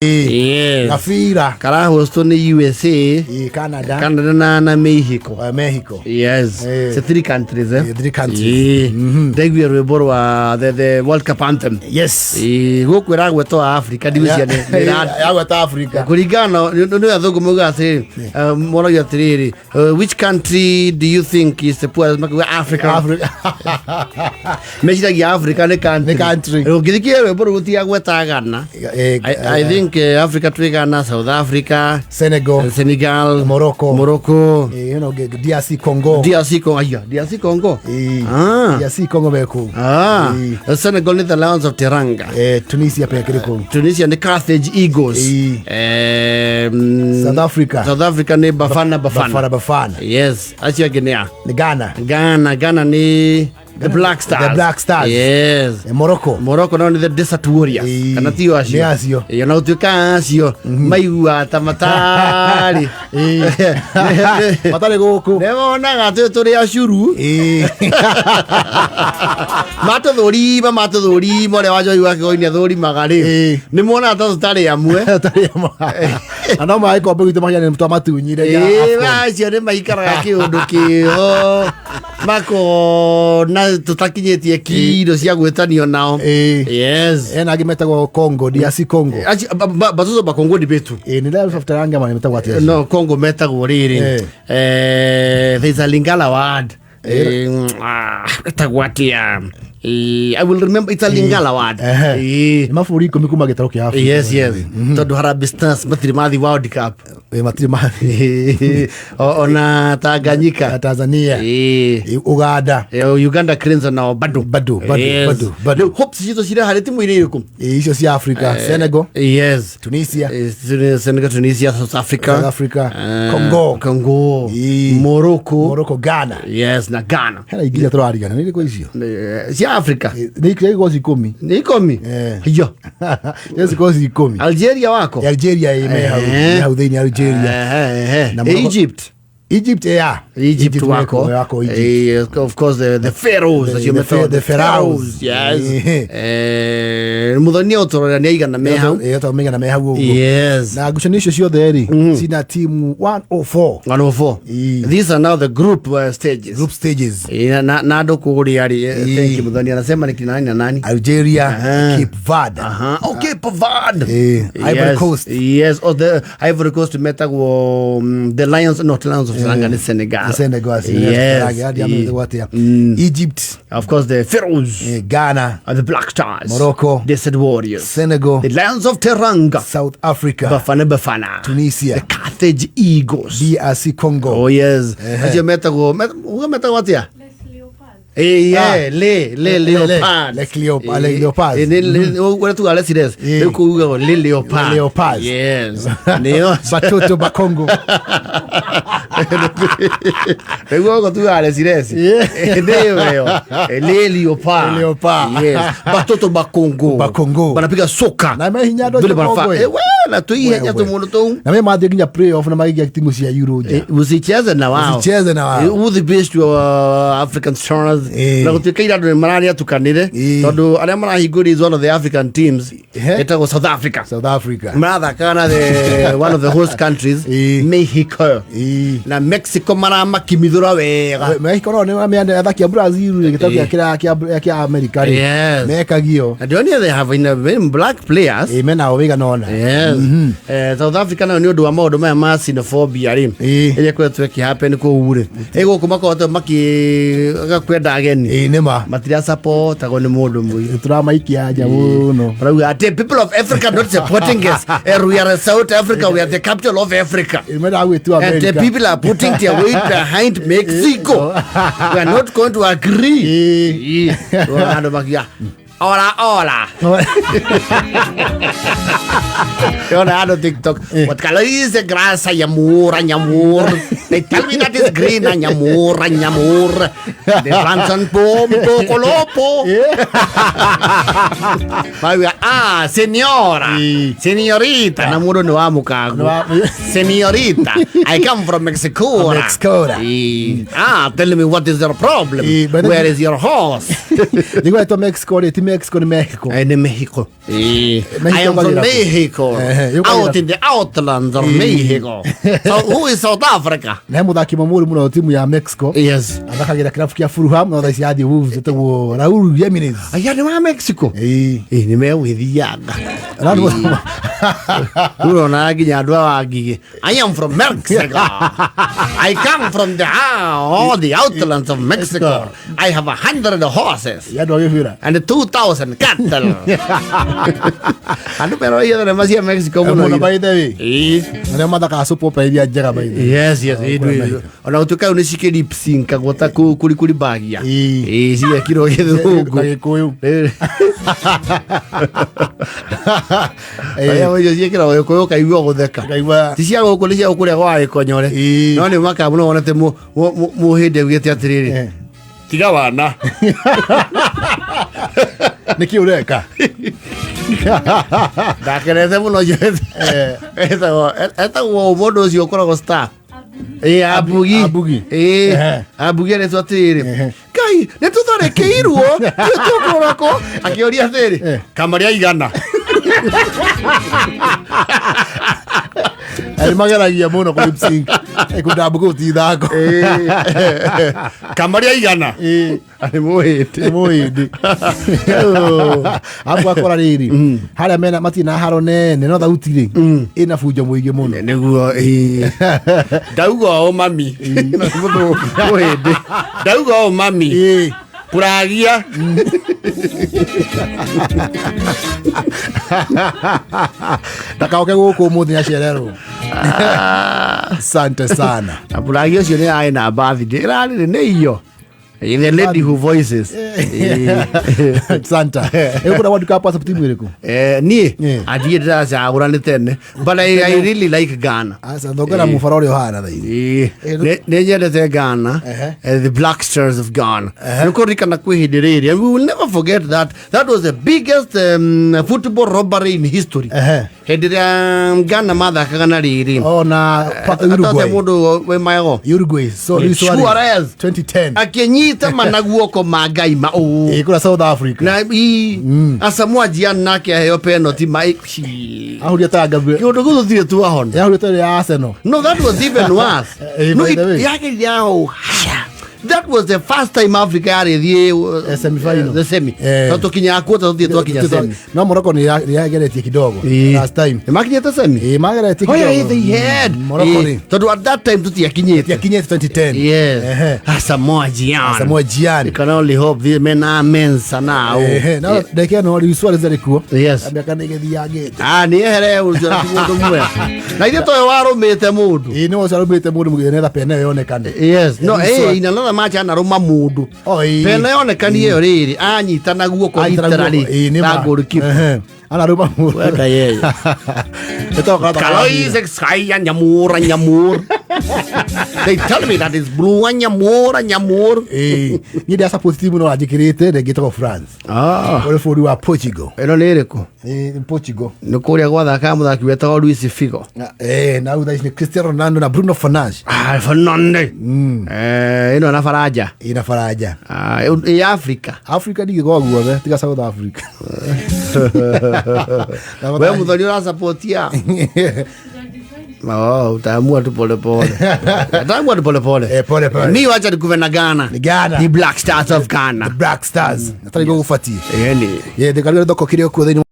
Yes. Gabira. Karahostwo nĩ USA, Ĩĩ, Canada. Canada na Mexico. Mexico. Yes. Eh. It's three countries, eh? Eh, three countries. Ĩĩ. Ndaiguire rwĩmbo rwa the World Cup anthem. Yes. Ĩĩ, gũkũ ĩragwetwo Africa ndigwĩciria Yagweta Africa. Kũringana na nĩ athũngũ maugaga atĩrĩrĩ, moragia atĩrĩrĩ, which country do you think is the poorest? Makauga Africa. Africa. Meciragia Africa nĩ country. Nĩ country. Ũngĩthikia rwĩmbo rũu gũtiagweta Ghana. I think Africa twĩ Ghana, South Africa, Senegal. Senegal, Morocco. Morocco, DRC Congo. DRC Congo, aya, DRC Congo. Eh, Ah. DRC Congo meku. Ah, Eh. Senegal nĩ the Lions of Teranga. Tunisia pia kiri kuu. Tunisia nĩ Carthage Eagles. Eh. South Africa. South Africa nĩ Bafana Bafana. Bafana Bafana. Yes, acio angĩ nĩ a? Ni Ghana. Ghana nĩ the Black Stars. The Black Stars. Yes. Morocco. Morocco nao nĩ the Desert Warriors. Ĩĩ. Kana tio acio? Nĩ acio. Ĩĩ, ona gũtuĩka acio maiguaga ta matarĩ. Matarĩ gũkũ. Nĩ monaga atĩ tũrĩ acuru. Ĩĩ. Matũthũrima matũthũrima ũrĩa wanjohi wa kĩgoini athũrimaga rĩ. Ĩĩ. Nĩ monaga ta tũtarĩ amwe. Matarĩ amwe. Na no maĩ kombe gwitũ mahia nĩ twamatunyire gĩa Ĩĩ, AFCON. acio nĩ maikaraga kĩũndũ kĩho makona tũtakinyĩtie kiro cia gwĩtanio nao. Ĩĩ. Yes. Hena angĩ metagwo Congo, DRC Congo. Acio, batoto ba Congo ni betu. Ĩĩ, nĩ Lions of Teranga ma metagwo atĩa acio? No, Congo metagwo rĩrĩ. Eh. There's a Lingala word. Etagwo atĩa? I will remember, it's a Lingala word. Ehe. Eh. Nĩ mabũrũri 10 kuma gĩtarũ kĩa Afrika. Yes. Tondũ Harambee Stars matirĩ mathiĩ World Cup. Ĩĩ, matirĩ mathiĩ. Ona Tanganyika. Na Tanzania. Eh. Ĩĩ, Uganda. Uganda Cranes nao bado. Bado, bado, Yes. bado, bado. Rĩu hopes citũ cirĩ harĩ timu irĩ irĩkũ? Ĩĩ, icio cia Africa. Senegal. Yes. Tunisia. Senegal, Tunisia, South Africa. South Africa. Congo. Congo. Ĩĩ. Morocco. Morocco, Ghana. Yes, na Ghana. Hena ingĩ iria tũrarigana nĩ irĩkũ icio? Cia Africa. Ĩĩ, nĩ ikoragwo 10. Nĩ 10. Eh. Hiyo. Nĩ cikoragwo 10. Algeria wako. Algeria ĩ me hau, Eh. me hau thĩinĩ Algeria. Eh. Na Morocco- Egypt. Egypt, yeah. Egypt wako. Wako Egypt. Of course the Pharaohs, acio metagwo The Pharaohs. Yes. Eh. Muthoni ũtũrora nĩ aigana me hau. Ĩĩ, tondũ maigana me hau ũguo. Yes. Na ngucanio icio ciothe rĩ cina timu 104. 104. Ĩĩ. These are now the group stages. Group stages. Ĩĩ, na andũ kũrĩa rĩ, Ĩĩ. thank you Muthoni anasema ni kina nani na nani? Algeria, Aha. Cape Verde. Aha. Oh, Cape Verde. Ĩĩ, Ivory Yes. Coast. Yes, oh, the Ivory Coast metagwo the Lions, not Lions of Teranga, ni Senegal. Senegal acio. Yes. Yes. Ĩĩ. Egypt, Of course the Pharaohs. Ghana, The Black Stars. Morocco. Desert Warriors. Senegal, The Lions of Teranga. South Africa, Bafana Bafana. Tunisia. The Carthage Eagles. DRC Congo. Oh yes. Acio metagwo uga metagwo atia? Eh, yeah, Ah. le le Le- leopard. le leopards. Ũrĩa tugaga les Eh. rĩu kũu ugagwo le leopard. Leopards. Yes. Nĩo. Batoto ba Congo. Rĩu ũguo tugaga les Yeah. Nĩyo ĩyo. Le leopard. Le leopard. Yes. Batoto ba Congo. Ba Congo. Wanapiga soka. Na me hinya andũ Vile acio wanafaa. Congo, eh. Eh, we, na tuihenya Wewe. tũmũndũ tũu. Na me mathiĩ nginya playoff na magĩikia timu cia Euro nja. Usicheze na wao. Usicheze na wao. Uthibĩcwo African Stars. Eh. Na gũtuĩka ira andũ nĩ mararĩatukanire Eh. tondũ arĩa marahingũrire one of the African teams Ehe. ĩtagwo South Africa. South Africa. Marathakaga na the one of the host countries, Eh. Mexico. Ĩĩ. Na Mexico maramakimithũra wega. Mexico no nĩ athaki a Brazil rĩ, gĩtarũ Ĩĩ. kĩa America rĩ. Yes. Mekagio. And only they have in very black players. Ĩĩ, menao wĩigana ũna. Yes. South Africa nayo nĩ ũndũ wa maũndũ maya ma xenophobia rĩ, Ĩĩ. ĩrĩa ĩkoretwo ĩkĩhappen kũu rĩ, ĩ gũkũ makoretwo makĩaga kwenda ageni. Ĩĩ, nĩ ma. Matirasapotagwo nĩ mũndũ mũirũ. Tũramaikia nja mũno. Marauga atĩ people of Africa not supporting us, and we are South Africa, we are the capital of Africa. Ĩĩ, mendaga gwĩtua And the America. people are putting their weight behind Mexico. We are not going to agree. Ĩĩ. Ĩĩ. Andũ makiuga ora ora. Yona andũ TikTok. What color is the grass? Nyamur, nyamur. They tell me that it's green. Nyamur, nyamur. The Ranson pom poco lopo. Mauga, ah, señora. Señorita. Na mũndũ nĩ wa mũkango. Señorita, I come from Mexico. Mexico. Ah, tell me what is your problem. But Where is your horse? Nĩguo etwo Mexico rĩ, ti Mexico nĩ Mexico. Nĩ Mexico. Mexico I am from yũkagĩra kũ? Mexico. Yũkagĩra Out in the outlands of Mexico. So who is South Africa? Na he mũthaki ũmwe mũũru mũno timu ya Mexico. Yes. Athakagĩra kĩrabu kĩa Fulham no thaa ici athiĩ Wolves, etagwo Raul Jimenez. Aya nĩ wa Mexico. Ĩĩ. Ĩ nĩ megwĩthianga. Raul. Urona nginya andũ a Wangigĩ. I am from Mexico. I come from the all the outlands of Mexico. I have 100 horses. Ya andũ a gĩbĩra. And 2,000 cattle. Andũ meroria thenema cia Mexico mũno. Mũno by the way. Ĩĩ. Arĩa mathakaga soap opera iria njega by the way. Yes, kũrĩa ĩĩ, Mexico. ona gũtuĩka rĩu nĩ cikĩlipsinkagwo ta kũrikuribagia. Ĩĩ. Ĩĩ, cigekirwo gĩthũngũ. Na Gĩkũyũ. Arĩa icio ciĩkĩragwo gĩkũyũ ũkaigua gũtheka. Ũkaigua- Ti cia gũkũ, nĩ cia kũrĩa gwa gĩkonyore. Ĩĩ. No nĩ makaga mũno wonete mũhĩndĩ augĩte atĩrĩrĩ, tiga wana. Nĩkĩ ũreka? Ndakenete mũno ũcio etagwo mũndũ ũcio ũkoragwo star. Ĩĩ, Abugi. Abugi. Ĩĩ, Ehe. Abugi aretwo atĩrĩrĩ, Ehe. Ngai nĩ tũtharĩkĩirwo ithuĩ tũkũrora kũ? Akĩũria atĩrĩrĩ, kamarĩa igana. Nĩ mageragia mũno kũ lip sync. Kũndambu kũu ti ithako. Kamarĩa igana. Ĩĩ. Nĩ mũhĩndĩ. Nĩ mũhĩndĩ. Arabu akora rĩrĩ harĩa mena matirĩ na haro nene no thauti rĩ ĩna bunjo mũingĩ mũno. Nĩguo ĩĩ. Ndauga ũũ mami. Mũhĩndĩ. Ndauga ũũ mami. Ĩĩ. Kũragia. Ndakaoke gũkũ ũmũthĩ nĩacererwo. Asante sana. Na Puragia ũcio nĩ arĩ na birthday. Ĩrarĩrĩ nĩ iyo. The lady who voices. Santa. Ĩkũra World Cup asa timu ĩrĩkũ? Niĩ Yeah. athiĩ ndĩracagũra nĩ tene, but I really like Ghana. Aca thongera mũbara ũrĩa ũhana thaa ici. Ĩĩ. Nĩ nyendete Ghana, the Black Stars of Ghana. Nĩ kũririkana kwĩ hĩndĩ rĩrĩ, and we will never forget that that was the biggest football robbery in history. Hĩndĩ ĩrĩa Ghana mathakaga na rĩrĩ Oh, na Atate Uruguay. mũndũ wĩ maego. Uruguay. So Luis Suarez. Suarez. 2010. Akĩnyita mana guoko ma Ngai ma ũũ. Ĩĩ, kũrĩa South Africa. Na i Asamoah Gyan nake aheo penalty ma Ahuria ta Gabriel. kĩũndũ kĩu tũtirĩ tuahona. Yahuria ta ya Arsenal. No, that was even worse. By No, the it, way. yake yao. That was the first time Africa yarĩ thiĩ Semi-final. The semi. Tondũ tũkinyaga kuota tũthiĩ twakinya semi. No Morocco nĩ yageretie kidogo. Last time. Nĩ makinyĩte semi? Ĩĩ, mageretie Oh, yeah, kidogo. they had. Morocco rĩ. Tondũ at that time tũtiakinyĩte. Yakinyĩte 2010. Yes. Ehe. Asamoah Gyan. Asamoah Gyan. You can only hope the men are mensa now. Ehe, no ndeke no Luis Suarez arĩ kuo. Yes. Mĩaka nĩ ĩgĩthiangĩte. Ah, nĩ ehere ũcio ti mũndũ mwega. Na ithuĩ toĩ warũmĩte mũndũ. Ĩĩ, nĩ ũcio arũmĩte mũndũ mũgĩ nĩgetha pene ĩyo yonekane. Yes. No, Luis eh, Suarez. in another match anarũma mũndũ. Oh, ĩĩ. Pene yonekanie ĩyo rĩrĩ, anyitana guoko Anyitana guoko. literally Ĩĩ, nĩ ta ma. goalkeeper. Ehe. Anarũma mũndũ. Wenda yeye. Ĩtagwo karata ka Kalois sky nyamur nyamur. They tell me that it's blue nyamur nyamur. Ĩĩ, niĩ ndĩa support team no anjĩkĩrĩte na ĩngĩ ĩtagwo France. Ah. Ũrĩ bũrũri wa Portugal. Ĩno nĩ ĩrĩkũ? Ĩĩ, Portugal. Nĩ kũrĩa gwathakaga mũthaki wetagwo Luis Figo. Na rĩu thaa ici nĩ Cristiano Ronaldo na Bruno Fernandes. Ah, Fernandes. Ĩno na Faranja. Ĩna Faranja. Ah, ĩ Africa. Africa ndingĩkorwo guothe tiga South Africa. We mũthoni ũrasapotia. Oh, utaamua tu pole pole. Utaamua tu pole pole. Pole pole. Mi wacha nikuve na Ghana. Ni Ghana. The Black Stars of Ghana. The Black Stars. Natarĩ gũgũbatie. Yani. Ye, ndĩkarugĩra thoko kĩrĩa kuo thĩinĩ.